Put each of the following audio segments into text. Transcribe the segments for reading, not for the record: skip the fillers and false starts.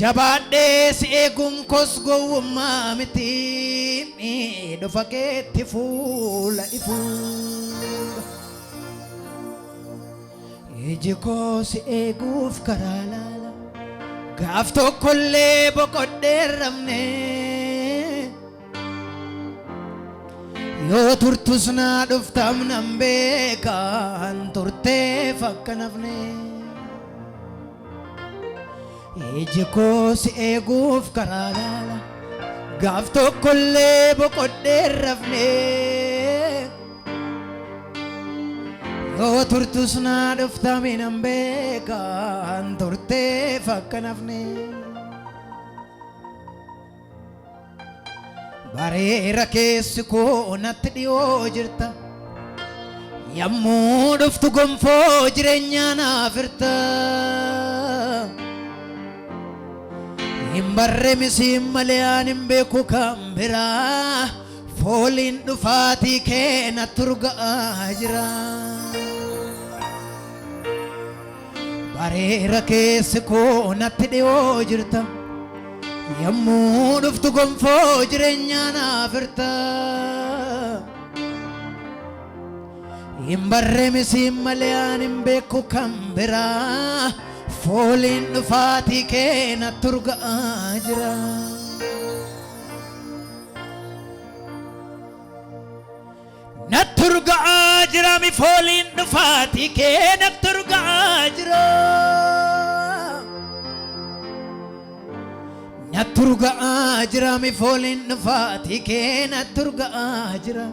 Jabaadhee si eeguun koos gowwummaa miti dhufa keetti fuula ifuudha. Iji koo si eeguuf karaa laala gaaf tokkollee boqodhee rafne. Yoo turtus naa dhuftam nan beekaan turteef akka nafne. Iji koo si eeguuf karaa laala gaaf tokkollee boqodhee rafne. Yoo turtus naa dhuftam nan beekaan turteef akka nafne. Bareera keessi koo natti dhiyoo jirta. Yommuu dhuftu gonfoo jireenyaa naaf hirta. Hin barre misiin malee aan hin beeku kan biraa. Fooliin dhufaatii kee natti urga'aa jira. Bareera keessi koo natti dhiyoo jirta. Yommuu dhuftu gonfoo jireenyaa naaf hirta. Hin barre misiin malee aan hin beeku kan biraa. Fooliin dhufaatii kee natti urga'aa jira. Natti urga'aa jira mi fooliin dhufaatii kee natti urga'aa jira. Natti urga'aa jira mi fooliin dhufaatii kee natti urga'aa jira.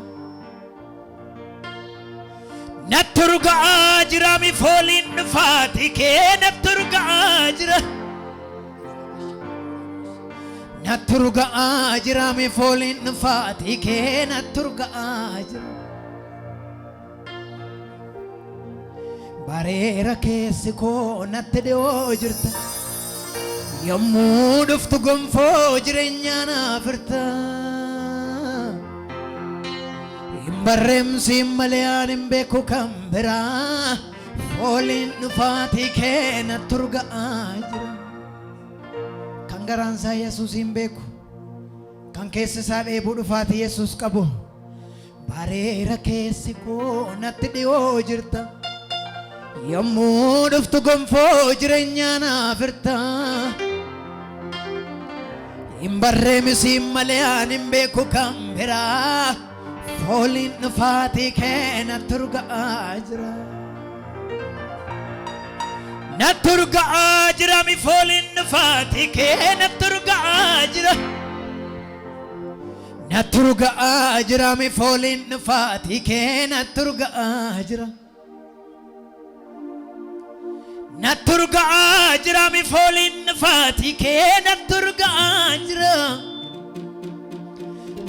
Natti urga'aa jira mi fooliin dhufaatii kee natti urga'aa jira. Natti urga'aa jira mi fooliin dhufaatii kee natti urga'aa jira. Bareera keessi koo natti dhiyoo jirta. Yommuu dhuftu gonfoo jireenyaa naaf hirta. Hin barreemsiin malee aan hin beeku kan biraa. Fooliin dhufaatii kee natti urga'aa jira. Kan garaan isaa Yesuus hin beeku. Kan keessa isaa dheebuu dhufaatii Yesuus qabu. Bareera keessi koo natti dhiyoo jirta. Yommuu dhuftu gonfoo jireenyaa naaf hirta. Hin barree misiin malee aan hin beeku kan biraa. Fooliin dhufaatii kee natti urga'aa jira. Natti urga'aa jira mi fooliin dhufaatii kee natti urga'aa jira. Natti urga'aa jira mi fooliin dhufaatii kee natti urga'aa jira. Natti urga'aa jira mi fooliin dhufaatii kee natti urga'aa jira.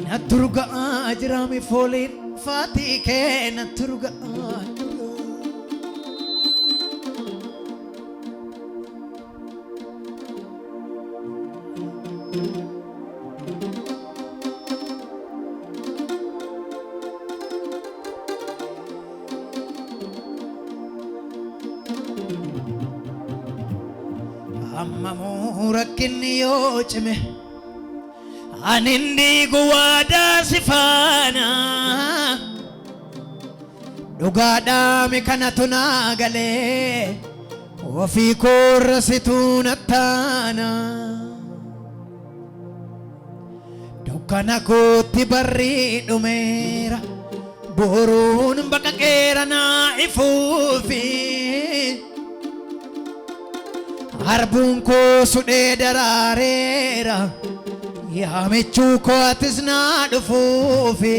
Natti urga'aa jira mi fooliin dhufaatii kee natti urga'aa jira. Hammamuu rakkinni yoo cime ani hin diigu waadaa si faana. Dhugaadhaami kanatu naa galee ofii koorra situu nattaana. Dukkana kootti barri dhumeera boruun baqaqeera naa ifuufi. Harbuun koo sudhee daraareera yaa michuu koo atis naa dhufuufi.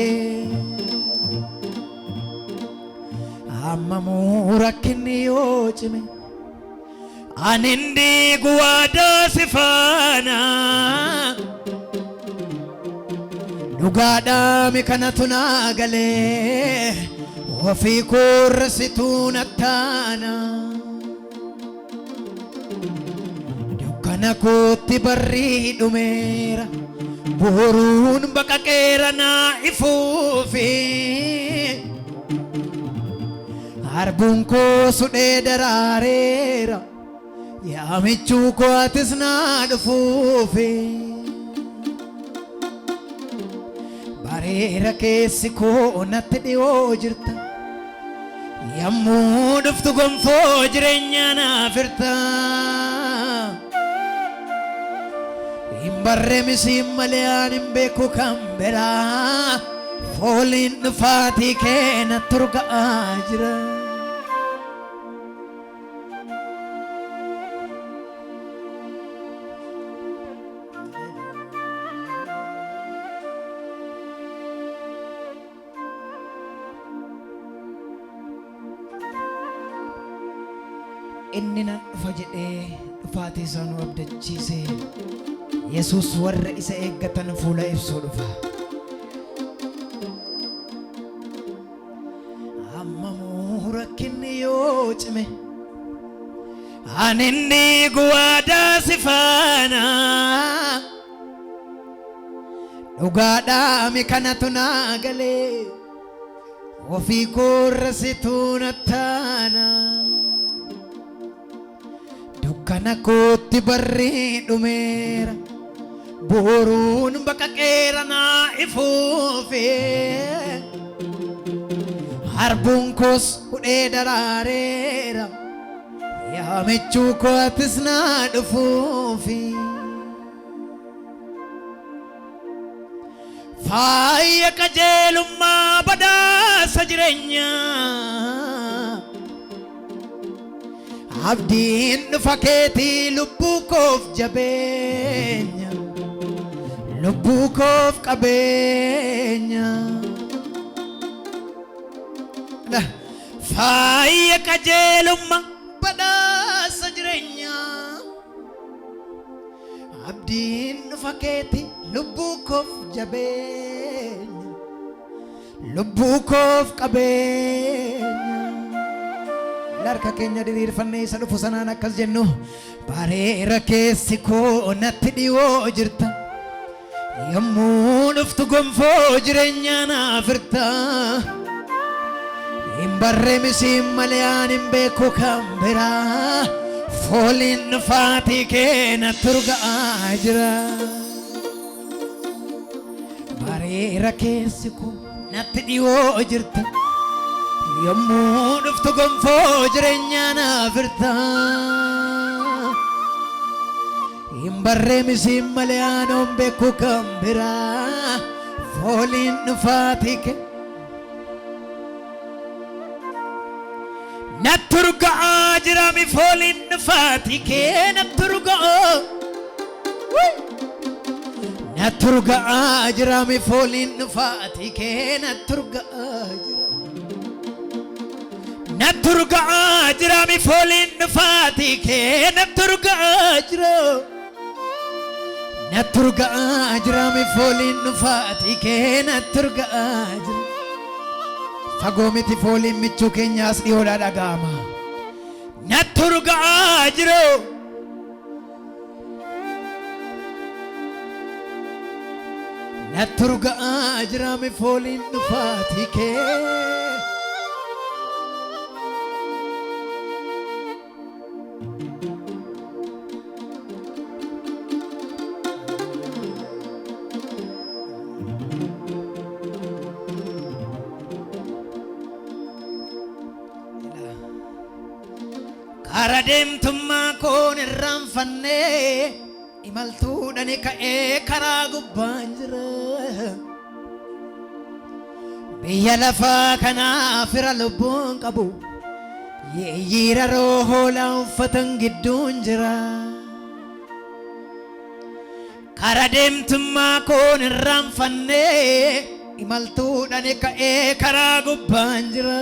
Hammamuu rakkinni yoo cime ani hin diigu waadaa si faana. Dhugaadhaami kanatu naa galee ofii koorra situu nattaana. Dukkana kootti barri dhumeera boruun baqaqeera naa ifuufi. Harbuun koo sudhee daraareera. Yaa michuu koo atis naa dhufuufi. Bareera keessi koo natti dhiyoo jirta. Yommuu dhuftu gonfoo jireenyaa naaf hirta. Hin barree misiin malee aan hin beeku kan biraa. Fooliin dhufaatii kee natti urga'aa jira. Inni nan dhufa jedhee dhufaatii isaa nu abdachiise. Yesuus warra isa eeggatan fuula ibsuu dhufa. Hammamuu rakkinni yoo cime ani inni guwaadaa si faana. Dhugaadhaa mi kanatu naa galee ofii koorra situ nattaana. Dukkana kootti barri dhumeera boruun baqaqeera naa ifuufe. Harbuun koos hudhee daraareera yaa michuu koo atis naa dhufuufi. Faaya qajeelummaa badhaasa jireenyaa. Abdiin dhufa keetii lubbuu koof jabeenya. Lubbuu koof qabeenya. Faaya qajeelummaa badhaasa jireenyaa. Abdiin dhufa keetii lubbuu koof jabeenya. Lubbuu koof qabeenya. Harka keenya diriirfannee isa dhufu sanaan akkas jennu. Bareera keessi koo natti dhiyoo jirta. Yommuu dhuftu gonfoo jireenyaa naaf hirta. Hin barree misiin malee aan hin beeku kan biraa. Fooliin dhufaatii kee natti urga'aa jira. Bareera keessi koo natti dhiyoo jirta. Yommuu dhuftu gonfoo jireenyaa naaf hirta. Hin barree misiin malee aanoon beeku kan biraa. Fooliin dhufaatii kee. Natti urga'aa jira mi fooliin dhufaatii kee natti urga'aa. Natti urga'aa jira mi fooliin dhufaatii kee natti urga'aa jira. Natti urga'aa jira mi fooliin dhufaatii kee natti urga'aa jira. Natti urga'aa jira mi fooliin dhufaatii kee natti urga'aa jira. Fagoo miti fooliin michuu keenyaas dhiyoodhaa dhaga'ama. Natti urga'aa jira. Natti urga'aa jira mi fooliin dhufaatii kee. Kara deemtummaa koon irraanfannee imaltuudhaan ka'ee karaa gubbaan jira. Biyya lafaa kanaa fira lubbuun qabu yeeyyiira hoolaa uffatan gidduun jira. Kara deemtummaa koon irraanfannee imaltuudhaan ka'ee karaa gubbaan jira.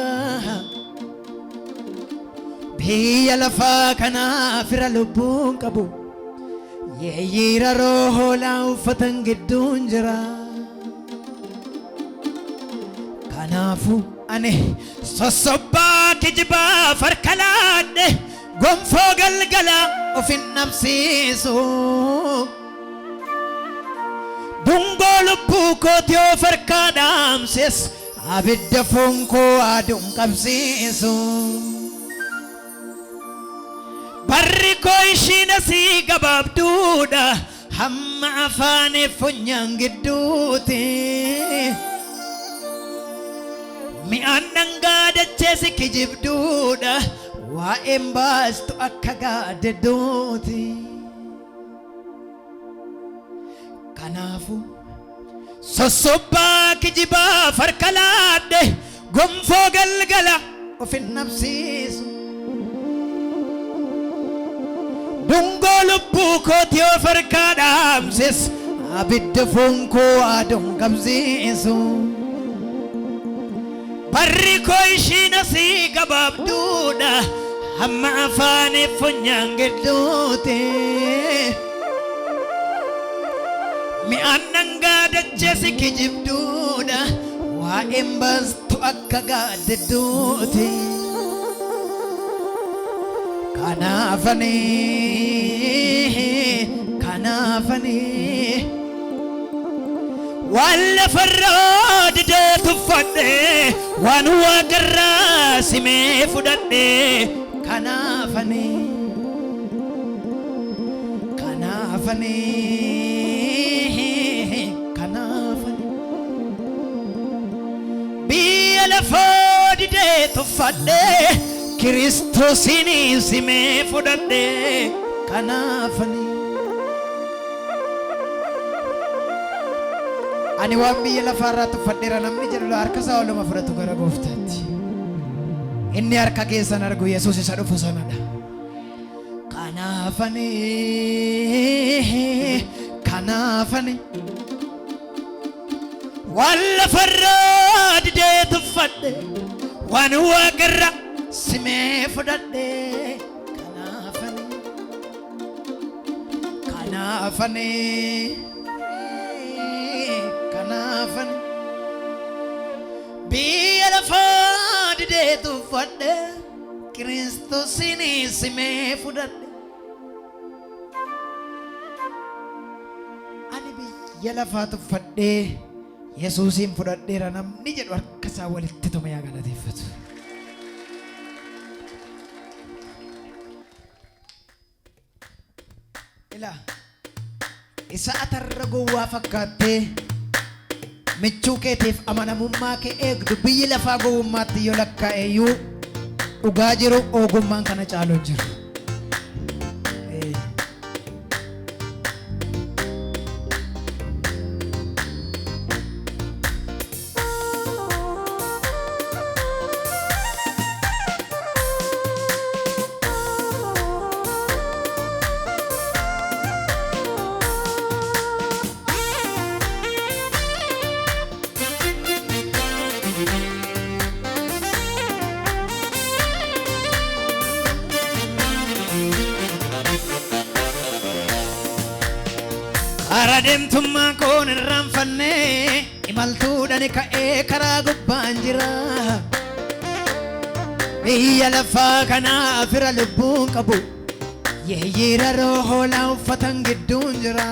Biyya lafaa kanaa fira lubbuun qabu yeeyyiira hoolaa uffatan gidduun jira. Kanaafuu ani sossobbaa kijibaa farka laadhe gonfoo galgala of hin dhabsiisu. Dungoo lubbuu kootii of harkaa dhaamses abidda foon koo aduun qabsiisu. Barri koo ishiin asii gabaabduudha hamma afaaniif funyaan gidduuti. Mi'aan dhangaa dacheesi kijibduudha waa'een baastu akka gaaddidduuti. Kanaafuu sossobbaa kijibaa farka laadhe gonfoo galgala of hin dhabsiisu. Dungoo lubbuu kootii of harkaa dhaamses abidda foon koo aduun qabsiisu. Barri koo ishiin asii gabaabduudha hamma afaaniif funyaan gidduuti. Mi'aan dhangaa dacheesi kijibduudha waa'een baastu akka gaaddidduuti. Kanaafanii kanaafanii waan lafarraa didee tuffadhe waan waaqarraa simee fudhadhe kanaafanii kanaafanii kanaafanii biyya lafaa didee tuffadhe Kiristoosiin simee fudhadhe kanaafanii. Ani waan biyya lafaarraa tuffadheera namni jedhu harka isaa oluma fudhatu gara gooftaatti. Inni harka keessan argu Yesuus isa dhufu sanadha. Kanaafanii kanaafanii waan lafarraa didee tuffadhe waan waaqarra simee fudhadhe kanaafanii kanaafanii kanaafanii biyya lafaa didee tuffadhe Kiristoosiin simee fudhadhe. Ani biyya lafaa tuffadhee Yesuusiin fudhadheera namni jedhu harka isaa walitti tume yaa galateeffatu. Ilaa isa atarra gowwaa fakkaattee michuu keetiif amanamummaa kee eegdu biyyi lafaa gowwummaatti yoo lakkaa'e iyyuu dhugaa jiru ogummaan kana caalu hin jiru. Eh. Karaa deemtummaa koon irraanfanne imaltuudhaan ka'ee karaa gubbaan jira. Biyya lafaa kanaa fira lubbuun qabu yeeyyiira hoolaa uffatan gidduun jira.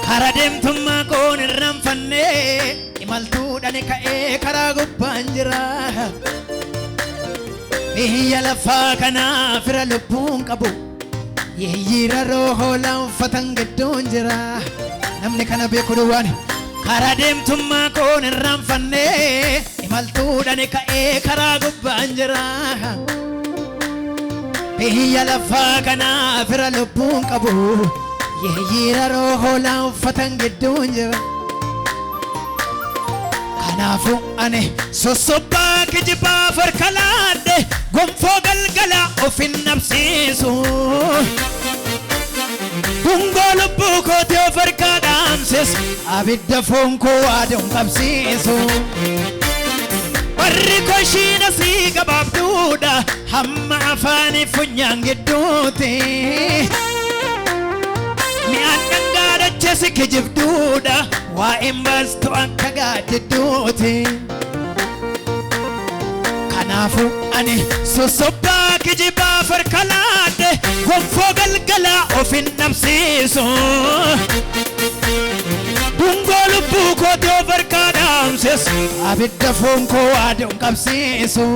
Karaa deemtummaa koon irraanfanne imaltuudhaan ka'ee karaa gubbaan jira. Biyya lafaa kanaa fira lubbuun qabu yeeyyiira hoolaa uffatan gidduun jira. Namni kana beeku duwwaan karaa deemtummaa koon irraanfanne imaltuudhaan ka'ee karaa gubbaan jira. Biyya lafaa kanaa fira lubbuun qabu yeeyyiira hoolaa uffatan gidduun jira. Kanaafuu ani sossobbaa kijibaa farka laadhe gonfoo galgala of hin dhabsiisu. Dungoo lubbuu kootii of harkaa dhaamsis abidda foon koo aduun qabsiisu. Barri koo ishiin asii gabaabduudha hamma afaanii funyaan gidduuti. Mi'aan dhangaa dachesi kijibduudha waa'een baastu akka gaaddidduuti. Kanaafuu ani sossobbaa kijibaa farka laadhe gonfoo galgala of hin dhabsiisu. Dungoo lubbuu kootii of harkaa dhaamsis abidda foon koo aduun qabsiisu.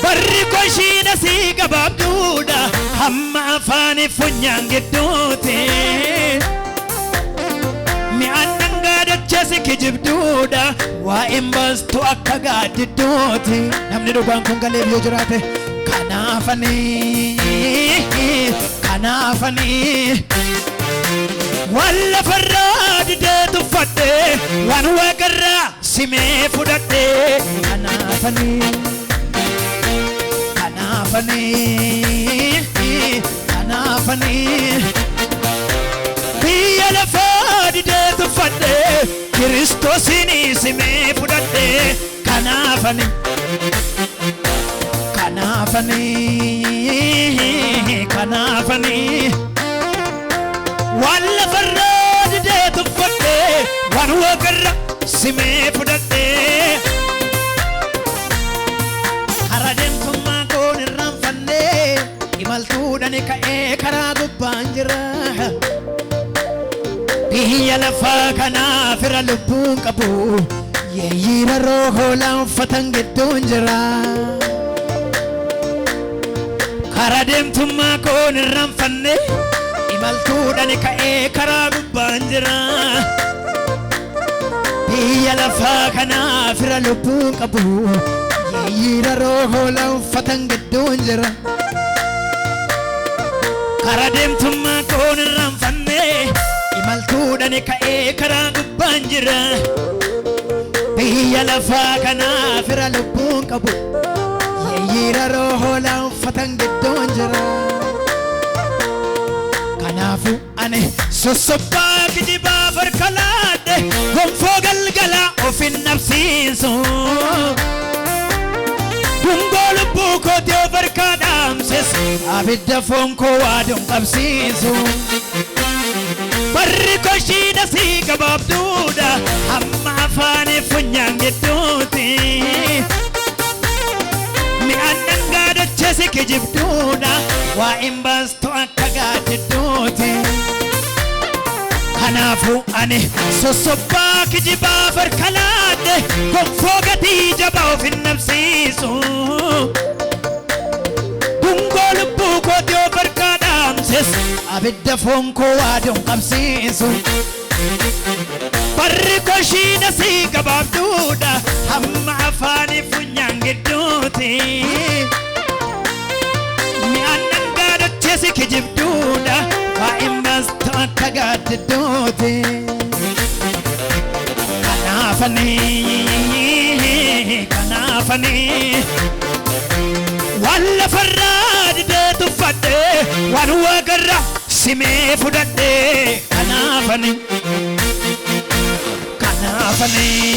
Barri koshiin asii gabaabduudha hamma afaanii funyaan gidduuti. Mi'aan dhangaa dachasi kijibduudha waa'een baastu akka gaaddidduuti. Namni dhugaan kun galeef yoo jiraate kanaafanii kanaafanii waan lafarraa didee tuffadhee waan waaqarraa simee fudhadhee kanaafanii kanaafanii kanaafanii biyya lafaa didee tuffadhee Kiristoosiin simee fudhadhee kanaafanii kanaafanii kanaafanii waan lafarraa didee tuffadhee waan waaqarraa simee fudhadhee karaa deemtummaa koon irraanfannee imaltuudhaan ka'ee karaa gubbaan jira. Biyya lafaa kanaaf irra lubbuun qabu yeeyyiira hoolaa uffatan gidduun jira. Karaa deemtummaa koon irraanfannee imaltuudhaan ka'ee karaa gubbaan jira. Biyya lafaa kanaaf irra lubbuun qabu yeeyyiira hoolaa uffatan gidduun jira. Karaa deemtummaa koon irraanfannee imaltuudhaan ka'ee karaa gubbaan jira. Biyya lafaa kanaaf irra lubbuun qabu yeeyyiira hoolaa uffatan gidduun jira. Kanaafuu ani sossobbaa kijibaa farka laadhe gonfoo galgalaa of hin dhabsiisu. Dungoo lubbuu kootii of harkaa dhaamses abidda foon koo waaduun qabsiisu. Barri koshiin asii gabaabduudha hamma afaanii funyaan gidduuti. Mi'aan dhangaa dachasi kijibduudha waa'een baastu akka gaaddidduuti. Kanaafuu ani sossobbaa kijibaa farka laadhe gonfoo gatii jabaa of hin dhabsiisu. Dungoo lubbuu kootii of harkaa dhaamses abidda foon koo waaduun qabsiisu. Barri koshiin asii gabaabduudha hamma afaanii funyaan gidduuti. Mi'aan dhangaa dachasi kijibduudha waa'een baastu akka gaaddidduuti. Kanaafanii kanaafanii waan lafarraa didee tuffadhee waan waaqarraa simee fudhadhee kanaafanii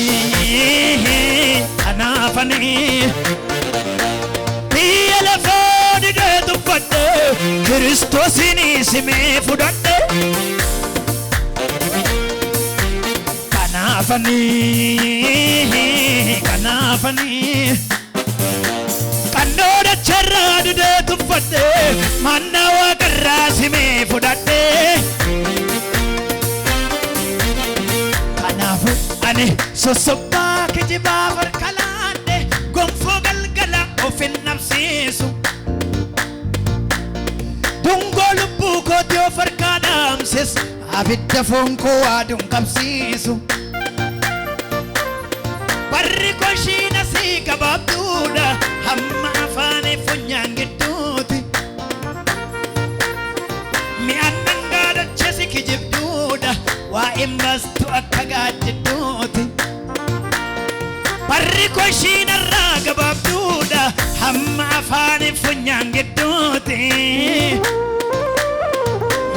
kanaafanii kanaafanii biyya lafaa didee tuffadhee Kiristoosiin simee fudhadhee kanaafanii kanaafanii qannoo dacharraa didee tuffadhee manna waaqarraa simee fudhadhee kanaafuu ani sossobbaa kijibaa farka laadhe gonfoo galgala of hin dhabsiisu. Dungoo lubbuu kootii of harkaa dhaamses abidda foon koo waaduun qabsiisu. Barri koshiin asii gabaabduudha hamma afaanii funyaan gidduuti. Mi'aan dhangaa dachasi kijibduudha waa'een baastu akka gaaddidduuti. Barri koshiin irraa gabaabduudha hamma afaanii funyaan gidduuti.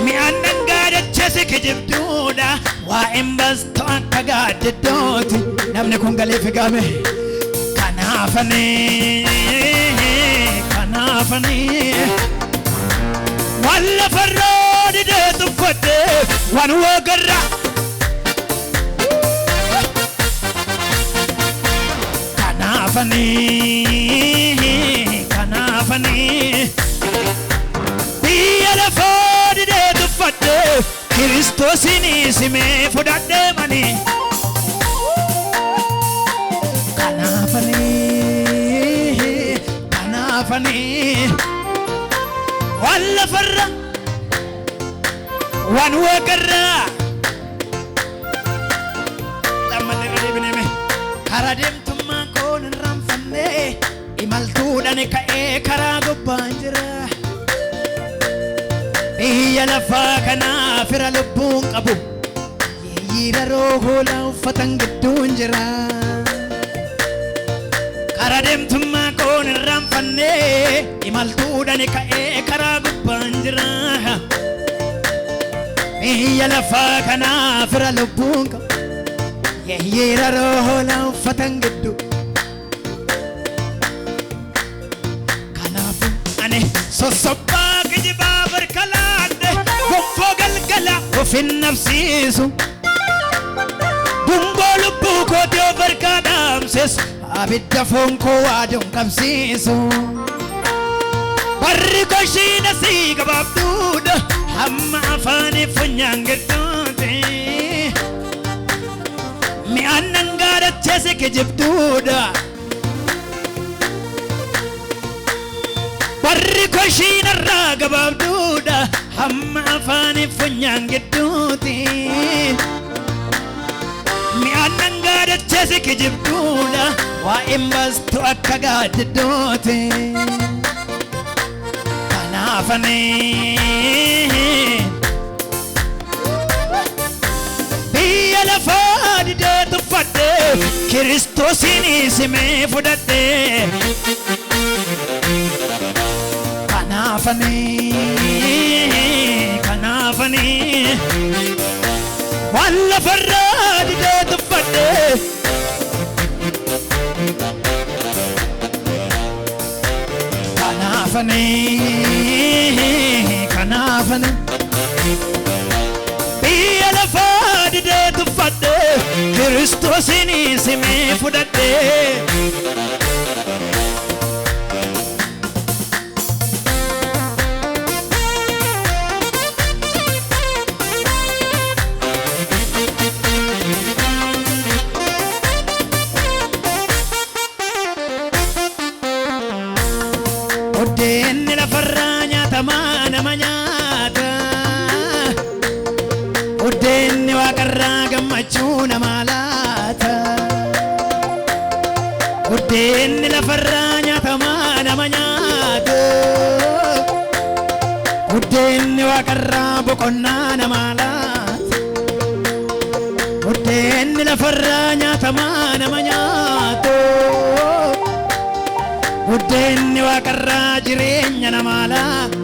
Mi'aan dhangaa dachasi kijibduudha waa'een baastu akka gaaddidduuti. Namni kun galeef gaame kanaafanii kanaafanii waan lafarraa didee tuffadhee waan waaqarraa kanaafanii kanaafanii biyya lafaa didee tuffadhee Kiristoosiin simee fudhadhee manii kanaafanii. Kanaafani waan lafarra waan waaqarraa lammallee irra deebinee karaa deemtummaa koon hin raanfanne imaltuudhaan ka'ee karaa gubbaan jira. Biyya lafaa kanaa fira lubbuun qabu yeeyyiira hoolaa uffatan gidduun jira. Karaa deemtummaa koon hin raanfanne imaltuudhaan ka'ee karaa gubbaan jira. Biyya lafaa kanaa fira lubbuun qabu yeeyyiira hoolaa uffatan gidduu. Kanaafuu ani sossobbaa kijibaa barkalaadhe gonfoo galgala of hin nabsiisu. Dungoo lubbuu kootii of harkaa dhaamses abidda foon koo waaduun qabsiisu. Barri koshiin asii gabaabduudha hamma afaanii funyaan gidduuti. Mi'aan nangaadachees kijibduudha. Barri koshiin irraa gabaabduudha hamma afaanii funyaan gidduuti. Mi'aan nangaadachees kijibduudha waa'een baastu akka gaaddidduuti. Kanaafani biyya lafaa didee tuffadhe Kiristoosiin simee fudhadhe. Kanaafani kanaafani waan lafarraa didee tuffadhe. Kanaafani kanaafani biyya lafaa didee tuffadhe Kiristoosiin simee fudhadhe. Buddeenni lafarraa nyaatamaa nama nyaata. Buddeenni waaqarraa gammachuu nama laata. Buddeenni lafarraa nyaatamaa nama nyaata. Buddeenni waaqarraa boqonnaa nama laata. Buddeenni lafarraa nyaatamaa nama nyaata. Buddeenni waaqarraa jireenya namaa laata.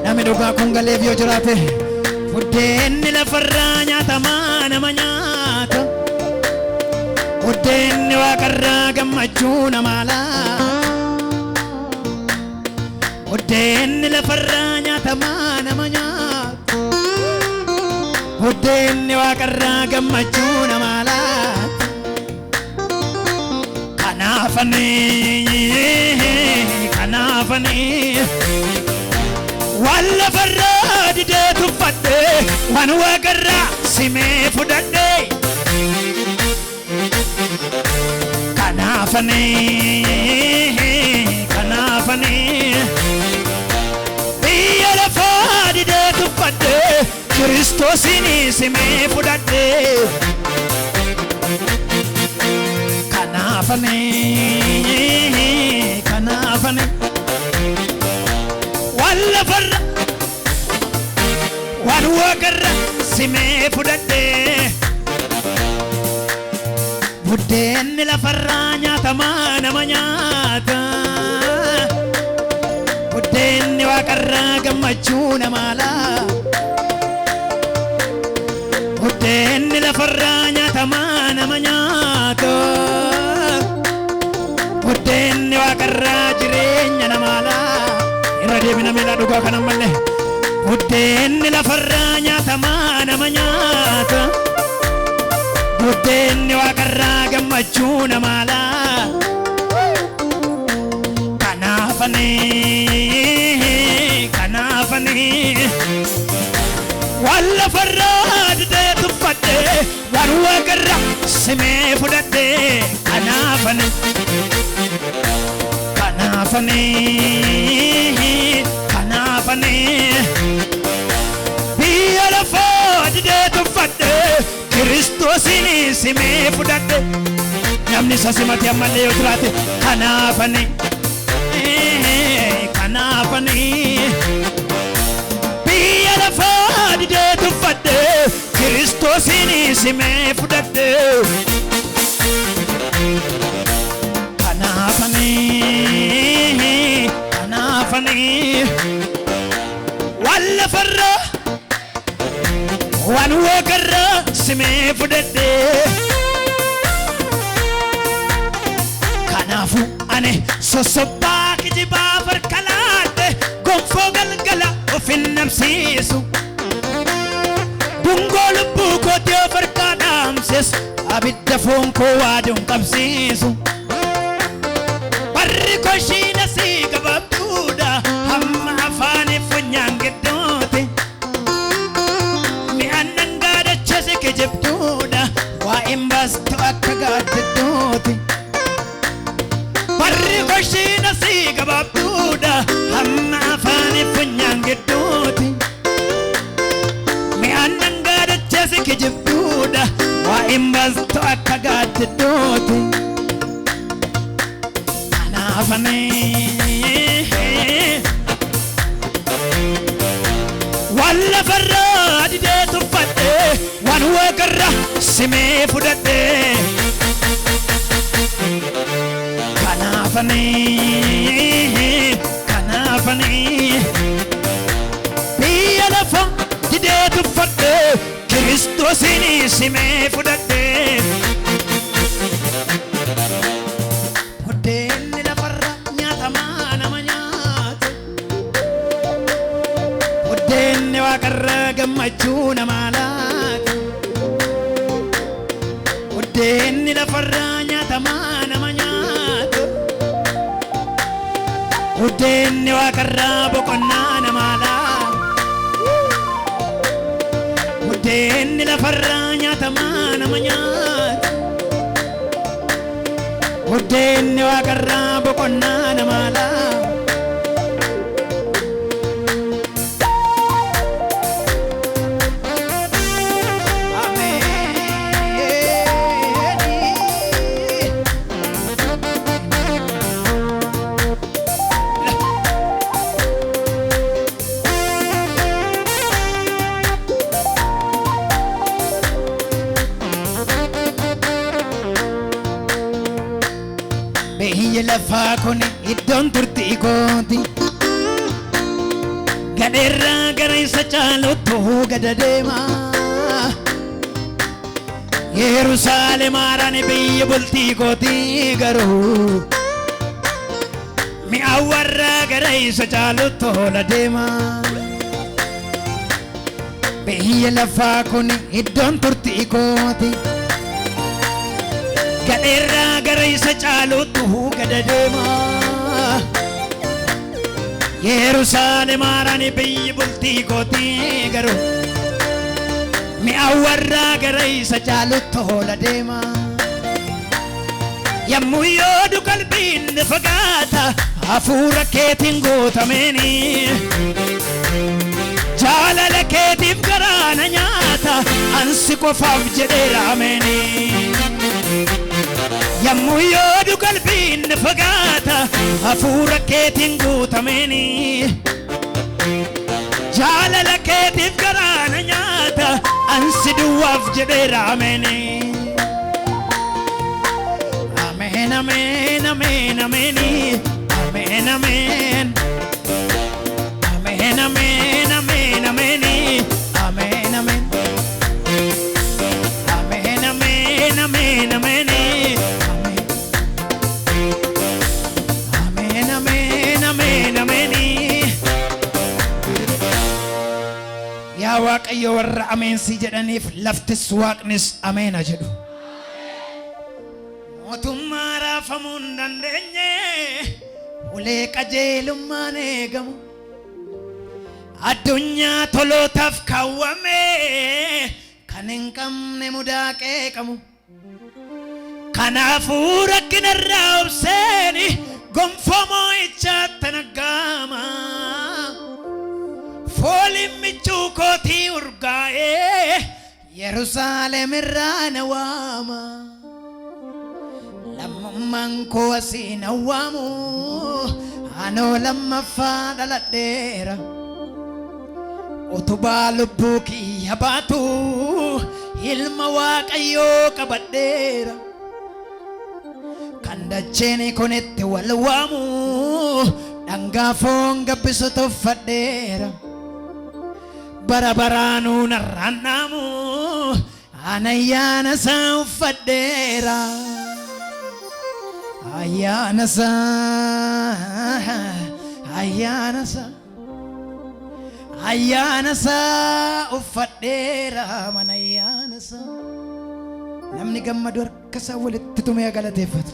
Namni dhugaa kun galeef yoo jiraate. Buddeenni lafarraa nyaatamaa nama nyaata. Buddeenni waaqarraa gammachuu namaa laata. Buddeenni lafarraa nyaatamaa nama nyaata. Buddeenni waaqarraa gammachuu namaa laata. Kanaafani kanaafani waan lafarraa didee tuffadhe waan waaqarraa simee fudhadhe. Kanaafani kanaafani biyya lafaa didee tuffadhe Kiristoosiin simee fudhadhe. Kanaafani kanaafani waan lafarra waan waaqarra simee fudhadhe. Buddeenni lafarraa nyaatamaa nama nyaata. Buddeenni waaqarraa gammachuu namaa laata. Buddeenni lafarraa nyaatamaa nama nyaata. Buddeenni waaqarraa jireenya namaa laata. Irra deebina miila dhugaa kana malee. Buddeenni lafarraa nyaatamaa nama nyaata. Buddeenni waaqarraa gammachuu namaa laata. Kanaafani kanaafani waan lafarraa didee tuffadhe waan waaqarraa simee fudhadhe. Kanaafani kanaafani. Kanaafani, kanaafani biyya lafaa didee tuffadhe, Kiristoosiin simee fudhadhe. Namni isa simate ammallee yoo jiraate, kanaafani, kanaafani biyya lafaa didee tuffadhe, Kiristoosiin simee fudhadhe. Kanaafani, kanaafani waan lafarra, waan waaqarra simee fudhadhe. Kanaafuu ani sossobbaa kijibaa farka laadhe, gonfoo galgala of hin namsiisu. Dungoo lubbuu kootii of harkaa dhaamses, abidda foon koo waaduun qabsiisu. Barri koshiina sii gabaabduudha, hamma afaanii funyaan gidduuti. Mi'aan dhangaa dachasi kijibduudha, waa'een baastu akka gaaddidduuti. Barri koshiina sii gabaabduudha, hamma afaanii funyaan gidduuti. Mi'aan dhangaa dachasi kijibduudha, waa'een baastu akka gaaddidduuti. Kanaafani waan lafarraa didee tuffadhe, waan waaqarra simee fudhadhe. Kanaafani, kanaafani biyya lafa didee tuffadhe, Kiristoosiin simee fudhadhe. Buddeenni lafarra nyaatamaa nama nyaata. Buddeenni waaqarra gammachuu namaa laata. Buddeenni lafarra nyaatamaa nama nyaata. Buddeenni waaqarra boqonnaa namaa laata. Buddeenni lafarra nyaatamaa nama nyaata. Buddeenni waaqarra boqonnaa namaa laata. Ameen. Biyyi lafaa kun iddoon turtii kooti. Gadheerraa gara isa caalutti gada deema. Yerusaalem haaraan biyyi bultii kooti, garuu mi'a warra gara isa caalutti tola deema. Biyyi lafaa kun iddoon turtii kooti. Gadheerraa gara isa caalutti gada deema. Yerusaalem haaraan biyyi bultii kooti, garuu mi'a warra gara isa caalutti tola deema. Yommuu yoodu qalbiin ni fagaata, hafuura keetiin guutameeni. Jaalala keetiif garaa na nyaata, ansi qofaaf jedheera ameeni. Yommuu yoodu qalbiin ni fagaata, hafuura keetiin guutameeni. Jaalala keetiif garaa na nyaata, ansi duwwaaf jedheera ameeni. Ameen, ameen, ameen, ameeni. Ameen, ameen. Ameen, ameen, ameen, ameeni. Ameen, ameen. Ameen, ameen, ameen, ameeni. Ameen, ameen, ameen, ameeni. Yaa Waaqayyo, warra ameensi jedhaniif laftis waaqnis ameena jedhu. Mootummaa raafamuu hin dandeenye, ulee qajeelummaan eegamu. Addunyaa tolootaaf kaawwame, kan hin qabne mudaa qeeqamu. Kanaafuu rakkinarraa obseeni Gonfoo moo'ichaatti naggaama. Fooliin michuu kootii urgaa'ee Yerusaalem irraa na waama. Lammummaan koo asii na waamu. Anoo lammaffaa dhaladheera. Utubaa lubbuu kiyya baatu ilma Waaqayyoo qabadheera. Kan dacheen kun itti wal waamu dhangaa foon gabbisu tuffadheera. Bara baraanuu narraan dhaamu Ana ayyaana isaa uffadheera. Ayyaana isaa, ayyaana isaa, ayyaana isaa uffadheera mana ayyaana isaa. Namni gammadu harka isaa walitti tumee galateeffatu.